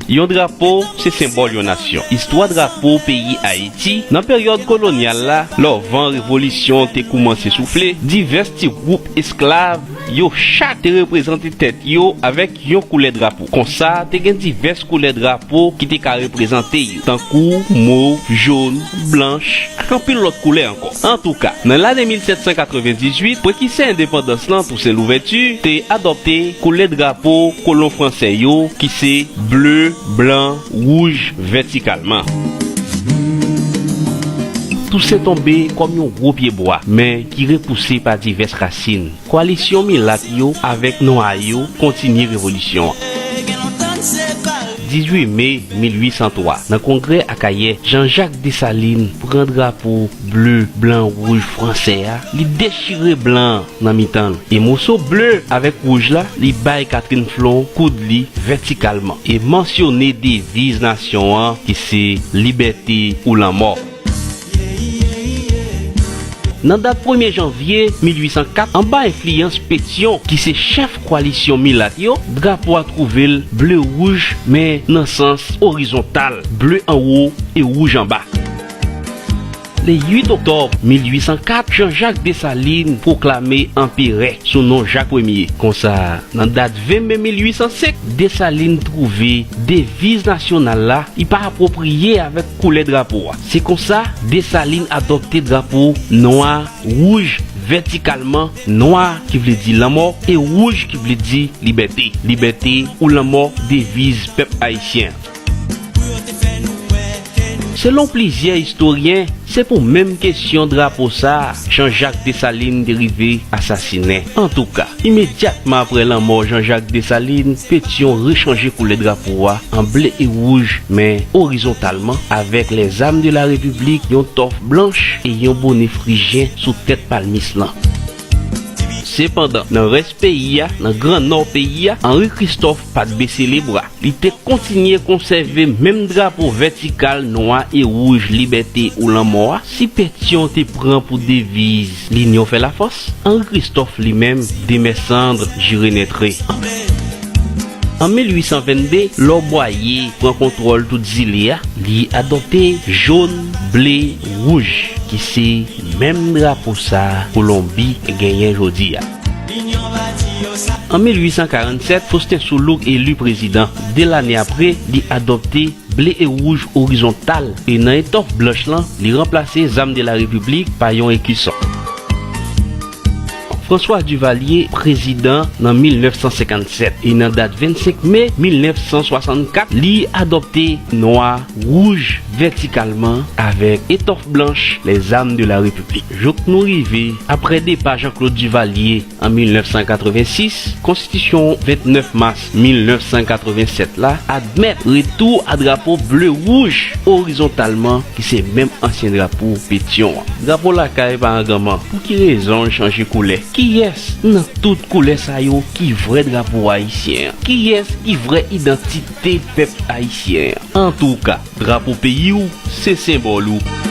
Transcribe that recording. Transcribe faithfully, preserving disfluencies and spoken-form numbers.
Yon drapo se senbòl yon nasyon. Istwa drapo peyi Ayiti, nan peryòd kolonyal la, lè van revolisyon te koumanse soufle, divès ti gwoup esklav, yo chak te reprezante tèt yo avèk yon koulè drapo. Konsa, te gen divès koulè drapo ki te ka reprezante yo, tankou mov, jòn, blanch, ak anpil lòt koulè ankò. Antouka, nan lane mil sèt san katrevendizuit, prekisè endepandans lan, Tousen Louvèti, te adopte koulè drapo kolon fransè yo, ki se ble, blan, wouj, vètikalman. Tousen tonbe kòm yon gwo pye bwa, men ki repouse pa divès rasin. Koalisyon milat yo avèk nwa yo kontinye revolisyon an. Dizuit me mil uit san twa, nan kongrè Akayè, Jean-Jacques Dessalines pran drapo ble, blan, wouj fransè a, li dechire blan an nan mitan l. E moso ble avèk wouj la, li bay Catherine Flon koud li vètikalman e mansyone deviz nasyon an ki se libète ou lanmò. Nan dat premye janvye mil uit san kat, anba enfliyans Petyon, ki se chèf koalisyon milat yo, drapo a twouve l ble wouj, men nan sans orizontal, ble anwo e wouj anba. Le uit oktòb mil uit san kat, Jean-Jacques Dessalines pwoklame anperè sou non Jak Premye. Konsa, nan dat ven me mil uit san senk, Dessalines twouve deviz nasyonal la, li pa apwopriye avèk koulè drapo a. Se konsa, Dessalines adopte drapo nwa, wouj, vètikalman, nwa ki vle di lanmò e wouj ki vle di libète. Libète ou lanmò, deviz pèp ayisyen an. Selon plizyè istoryen, se pou menm kesyon drapo sa a Jean-Jacques Dessalines te rive asasinen. Antouka, imedyatman apre lanmò Jean-Jacques Dessalines, Petyon rechanje koulè drapo a an ble e wouj, men orizontalman, avèk les armes de la République, yon tòf blanch e yon bone frijyen sou tèt palmis lan. Sepandan, nan rès peyi a, nan Gran Nò peyi a, Henri Christophe pa t bese lebra. Li te kontinye konsève menm drapo vètikal nwa e wouj libète ou lanmò a. Si Petyon te pran pou deviz L'union fait la force, Henri Christophe li menm, de mes cendres, j'y renaîtrai. An mil uit san vennde, lè Bwaye pran kontwòl tout zile a, li adopte jòn, ble, wouj, ki se menm drapo sa Kolonbi genyen jodi a. An mil uit san karannsèt, Faustin Soulouque eli prezidan. De lane apre, li adopte ble e wouj orizontal, e nan etòf blanch lan, li ranplase zam de la repiblik pa yon ekison. François Duvalier prezidan nan mil nèf san senkannsèt, e nan dat vennsenk me mil nèf san swasannkat, li adopte nwa, wouj vètikalman avèk etòf blanch, les armes de la République. Jouk nou rive, apre depa Jean-Claude Duvalier, an mil nèf san katrevensis, Konstitisyon vennèf mas mil nèf san katrevennsèt la admèt retou a drapo ble wouj orizontalman, ki se menm ansyen drapo Petyon an. Drapo lakay pa anganman. Pou ki rezon l chanje koulè? Kiyès nan tout koulè sa yo ki vrè drapo ayisyen an? Kiyès ki vrè idantite pèp ayisyen an? Antouka, drapo peyi w, se senbòl ou.